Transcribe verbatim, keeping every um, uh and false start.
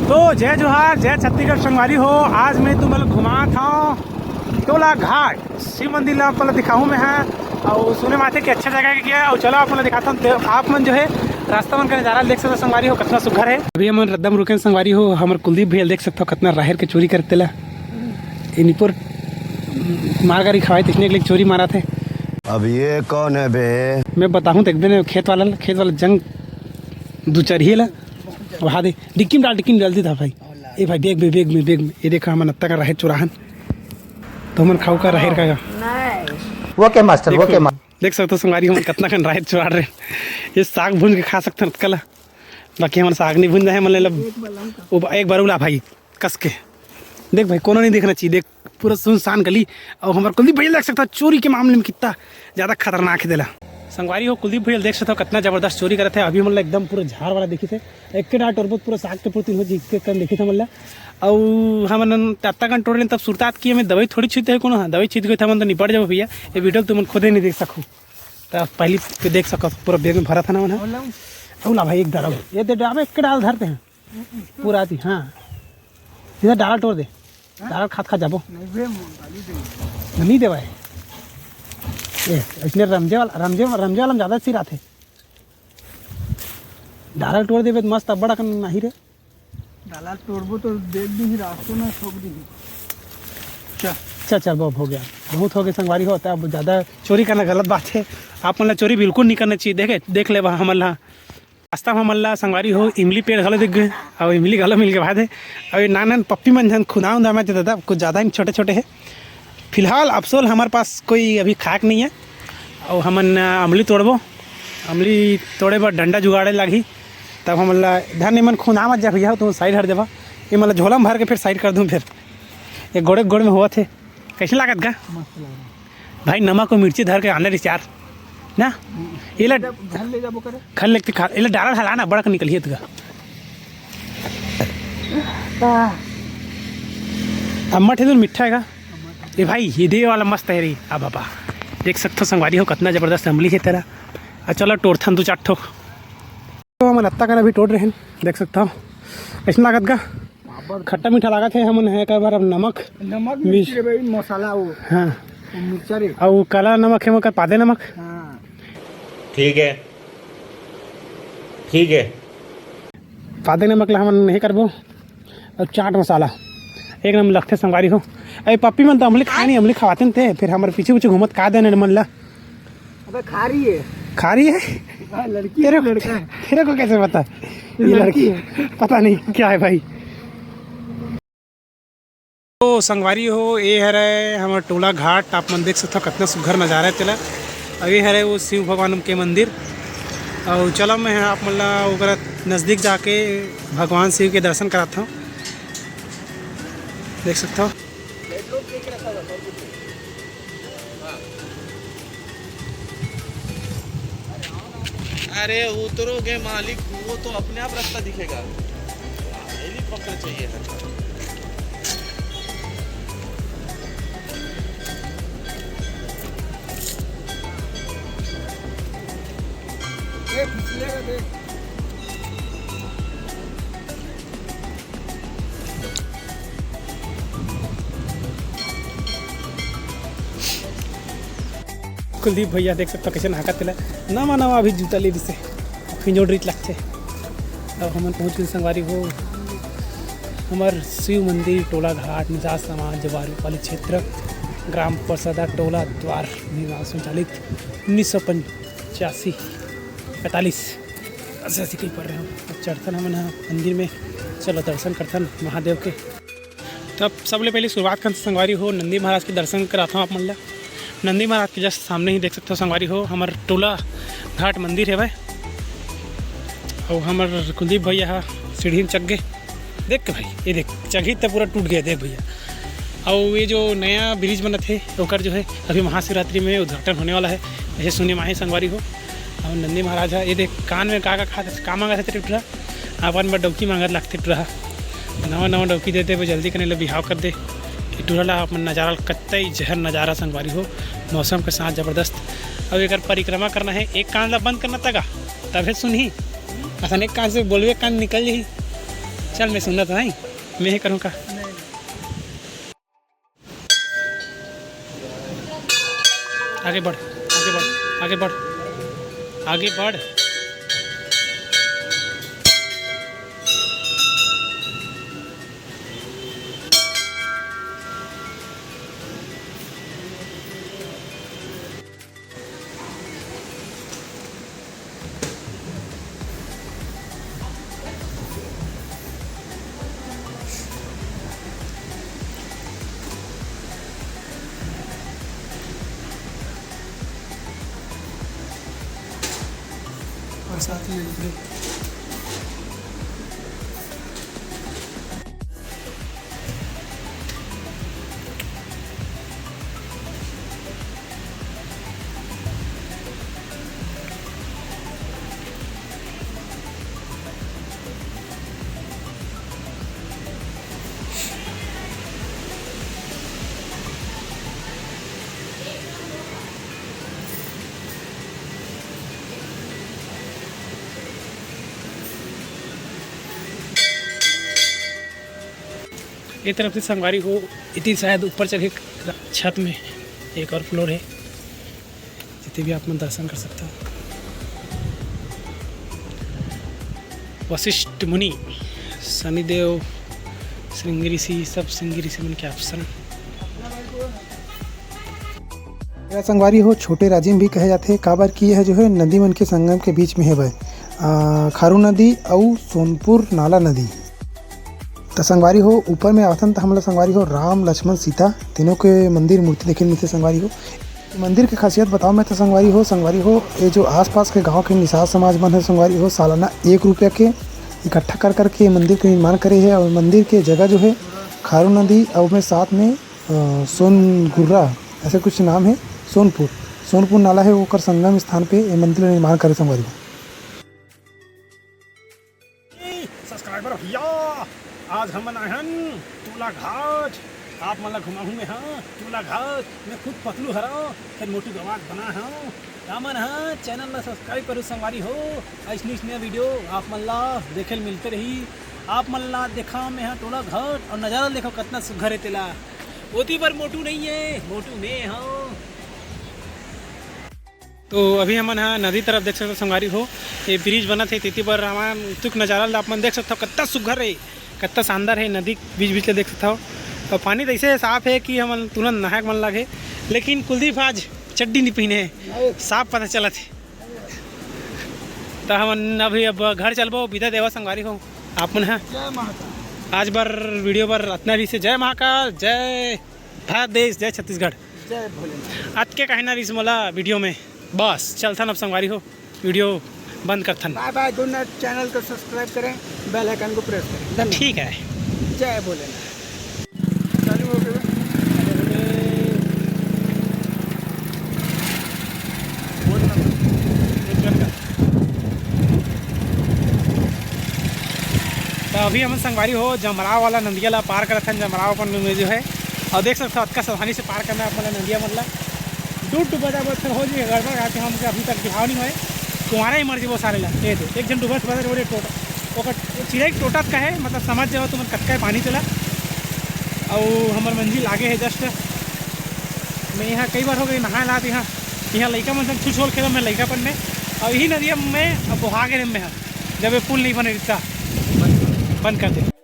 तो जय जोहार, जय छत्तीसगढ़ संगवारी हो। आज मैं तुम लोग घुमात हूँ टोला घाट शिव मंदिर ला आप मन ला दिखाहूँ मैं ह। अउ सुने माथे कि अच्छा जगह के क्या, अउ चलो आप मन ला दिखाता हूँ। आप मन जो है रास्ता मन का नजारा देख सकते हो संगवारी हो, कितना सुघर है। अभी हमन रद्दा म रुके हन संगवारी हो, हमर कुलदीप भैया देख सकते हो कितना राहेर के चोरी करथे ला। ये निपोर मार गारी खवाए, तइसने के लिए चोरी मारथे। अब ये कौन है बे? मैं बताहूँ, देखबे ना, खेत वाला, खेत वाला जंग दू चरही ला। वहा दे, डिक्की में डाल, डिक्की में डाल दी था भाई। ए भाई, बैग में, बैग में, बैग में। ये देखा, हमन अत्ता का राहेर चुराहन, तो हमन खाऊ का राहेर का। ओके मास्टर, ओके। देख सकते हो संगवारी, हमन कितना कन राहेर चुरा रहे। ये साग भूंज के खा सकते हैं अतका ला, बाकी हमन साग नहीं भूंज रहे, हमन ले लब। वो एक बार उला भाई, कस के देख भाई, कोनो नहीं देखना चाहिए। देख, पूरा सुनसान गली। और हमारे कुलदीप भैया देख सकता, चोरी के मामले में कितना ज्यादा खतरनाक है देला। संगवारी हो, कुलदीप भैया देख सकता, कितना जबरदस्त चोरी करत है। अभी हमन ला एकदम पूरा झाड़ वाला दिखी थे, एक के डांट और बहुत पूरा साग के प्रति हो जी के कन दिखी था हमन ला। और हमन तत्ता कन टोरे तब सुरतात की हमें दवाई थोड़ी छीते है कोनो, हाँ, दवाई छीत गए थे हमन तो निपट जाबो भैया। ये वीडियो तुमन खुदे नहीं देख सको, तो पहली पे देख सको, पूरा बैग में भरा था ना मन। और ला भाई, एक डाल, ये दे डाबे, एक के डाल धरते हैं पूरा आती। हाँ, सीधा डाला टोर दे, डाला खात खात जाबो। नहीं देवा है। ए, इसने रमजे वाला, रमजे रमजे वाला में ज्यादा सिर आथे। डाला टोर देबे त मस्त अब्बड़ अकन नाही रे। डाला टोरबो तो देख दी ही, रास्ते में ठोक दी ही। चल। चल चल, बहुत हो गया, बहुत हो गया संगवारी हो। अब ज्यादा चोरी करना गलत बात है। आप मन ला चोरी बिल्कुल नहीं करना चाहिए। देखे, देख ले हमन ला, रास्ता में हमन ला संगवारी हो, इमली पेड़ घलो दिख गए, और इमली घलो मिल के भाई दे। और ये नान नान पप्पी मन झन खुदा उदा में दादा, कुछ ज्यादा ही छोटे छोटे है। फिलहाल अफसोल हमारे पास कोई अभी खाक नहीं है। और हमन अ, अमली तोड़बो, अमली तोड़े बर डंडा जुगाड़े लागही। तब हमन ला धन निमन खुना मत जा भैया, तुम साइड हट देवा। ये मतलब झोला में भर के फिर साइड कर दूँ फिर। ये गोड़े गोड़ में हुआ थे। कैसे लागत गा? भाई, नमक और मिर्ची धर के आने रिचार ना। ये ला घर ले जाबो करे। घर लेके खा, ये ला डाला हलाना बड़क निकलिए तुगा। अम्मा ठेदुर मिठा है गा। ए भाई, ये दे वाला मस्त है रे। आ बाबा, देख सकते हो संगवारी हो, कितना जबरदस्त अमली है तेरा। आ चलो टोरथन दो चार ठो। तो हमन अत्ता कन अभी टोर रहे हैं, देख सकता हो। कैसे लागत गा? खट्टा मीठा लागत है। हमन है एक बार अब नमक, नमक मिर्च रे भाई, मसाला वो, हाँ, वो मिर्चा रे। और काला नमक है, मकर पादे नमक। हाँ। ठीक है, ठीक है। पादे नमक ला हमन नहीं करबो। और चाट मसाला एक नंबर लगथे संगवारी हो। अरे पप्पी मन तो अमली खाए नहीं, अमली खवाते न ते, फिर हमारे पीछे पीछे घूमत का देने मन ला। अबे खा रही है। खा रही है। हाँ, लड़की तेरे है, को, लड़का है। तेरे को कैसे पता? ये लड़की लड़की है। पता नहीं क्या है भाई। तो संगवारी हो, ये हरे हमर टोला घाट, आप मन देख सकथो कितना सुघर नजारा है तेला। और ये हरे वो शिव भगवान के मंदिर। और चलो मैं आप मन ला ओकरा नजदीक जाके भगवान शिव के दर्शन कराता हूँ। देख सकथो। अरे उतरोगे मालिक, वो तो अपने आप रास्ता दिखेगा। हेलीकॉप्टर चाहिए हर बार। कुलदीप भैया देख सकता कैसे नहाकत तेला, नवा नवा अभी जूता ले दिसे, फिंजोड़ रीत लगथे। अब हमन पहुँच गए संगवारी हो हमर शिव मंदिर टोला घाट निषाद समाज जवार पाली क्षेत्र ग्राम परसदा टोला द्वार विभाग संचालित उन्नीस सौ पचासी पैंतालीस ऐसे ऐसे कहीं पढ़ रहे हो। अब चढ़थन हमन ह मंदिर में, चलो दर्शन करथन महादेव के। तब सबले पहले शुरुआत करथन संगवारी हो नंदी महाराज के दर्शन कराथन आप मन ला। नंदी महाराज के जस्ट सामने ही देख सकते हो संगवारी हो हमर टोला घाट मंदिर है भाई। और हमर कुलदीप भैया हा सीढ़ी में चढ़ गए। देख के भाई, ये देख चढ़ी तो पूरा टूट गया देख भैया। और ये जो नया ब्रिज बनत है ओकर जो है अभी महाशिवरात्रि में उद्घाटन होने वाला है, ऐसे सुने माहे संगवारी हो। और नंदी महाराज है, ये देख कान में का का खात, का मांगत है तेरे टुरा, अपन बर डौकी मांगत लागथे टुरा। नवा नवा डौकी दे दे, जल्दी कने ले बिहाव कर दे। कि टुरा ला अपन नजारा ल कत्ते ही जहर नजारा संगवारी हो, मौसम के साथ जबरदस्त। अब एकर परिक्रमा करना है, एक कान ला बंद करना तगा, तभे सुनही। असन एक कान से बोलबे, एक कान निकल जाही। चल, मैं सुनना तो नहीं, मैं ही करूँ का? आगे बढ़, आगे बढ़, आगे बढ़, आगे बढ़। और साथ में ये तरफ से संगवारी हो, इतनी शायद ऊपर चढ़े छत में एक और फ्लोर है, जितने भी आप मन दर्शन कर सकते हो। वशिष्ठ मुनि, शनिदेव, श्रृंगी ऋषि, सब श्रृंगी ऋषि मन के आश्रम। एला संगवारी हो छोटे राजिम भी कहे जाथे, काबर कि यह जो है नदी मन के संगम के बीच में हेवय, आ, खारू नदी अउ सोनपुर नाला नदी। त संगवारी हो ऊपर में आथन त हमला संगवारी हो राम लक्ष्मण सीता तीनों के मंदिर मूर्ति देखे मिलथे संगवारी हो। मंदिर के खासियत बताओ मैं तो संगवारी हो, संगवारी हो ये जो आसपास के गांव के निषाद समाज मन है संगवारी हो सालाना एक रुपया के इकट्ठा कर करके मंदिर के निर्माण करे है। और मंदिर के जगह जो है खारू नदी और में साथ में अ, सोनगुर्रा ऐसे कुछ नाम है, सोनपुर, सोनपुर नाला है, ओकर संगम स्थान पे ये मंदिर निर्माण करे संगवारी हो। सब्सक्राइबर भैया, आज हमन आए हन टोला घाट, आप मन ला घुमाहूँ मैं, हाँ, टोला घाट। मैं खुद पतलू हरव, फिर मोटू गवात बना हूँ। हमन, हाँ, चैनल ला सब्सक्राइब करू संगवारी हो, अइसने अइसने वीडियो आप मन ला देखे ल मिलते रही। आप मन ला देखा मैं, हाँ, टोला घाट और नजारा देखो कितना सुघर है तेला। ओती बर मोटू नहीं है, मोटू मैं हूँ। तो अभी हमन हा नदी तरफ देख सकथो संगवारी हो, ये ब्रिज बनत हे, तेती बर रामायण उतुक नजारा ला आप मन देख सकथो, कत्ता सुघर हे, कत्ता शानदार हे। नदी बीच बीच ले देख सकथो, और पानी तो ऐसे साफ हे कि हमन तुरंत नहाए के मन लागे। लेकिन कुलदीप आज चड्डी नहीं पहने हे, साफ पता चलत हे। तो हमन अभी अब घर चलबो, विदा देवा संगवारी हो आप मन हा। जय महाकाल। आज बर वीडियो बर अतना भी से जय महाकाल, जय भारत देश, जय छत्तीसगढ़। जय भोलेनाथ। अतके कहना रहिस मोला वीडियो में, बस चलथन अब संगवारी हो, वीडियो बंद करथन। बाय बाय, गुड नाइट। चैनल को सब्सक्राइब करें, बेल आइकन को प्रेस करें। धन्यवाद। ठीक है। जय भोलेनाथ। चालू हो गया। बोल ना। ये चल गया। तो अभी हमन संगवारी हो जमराव वाला नदिया ला पार करत हन। जमराव अपन में जो है, और देख सकथो अतका सावधानी से पार करना है अपन ला नदिया मन ला। डूब डूब बजा बज हो जी गड़बड़ आके हमके अभी तक बिहाव नहीं होए, तुम्हारा ही मर जीवो सारे ला। ये दे एक जन डूबत बजा रोड़े टोटा, ओकर चिड़ै टोटत का है, मतलब समझ जाओ तुमन कतका है पानी चला। और हमर मंजिल आगे है जस्ट। मैं यहाँ कई बार हो गई नहाए ला यहाँ, यहाँ लइका मन संग छुछोल खेलो मैं लइकापन में, और यही नदिया में अब बोहा के में है। जब ये पुल नहीं बने रहता, बंद कर दे।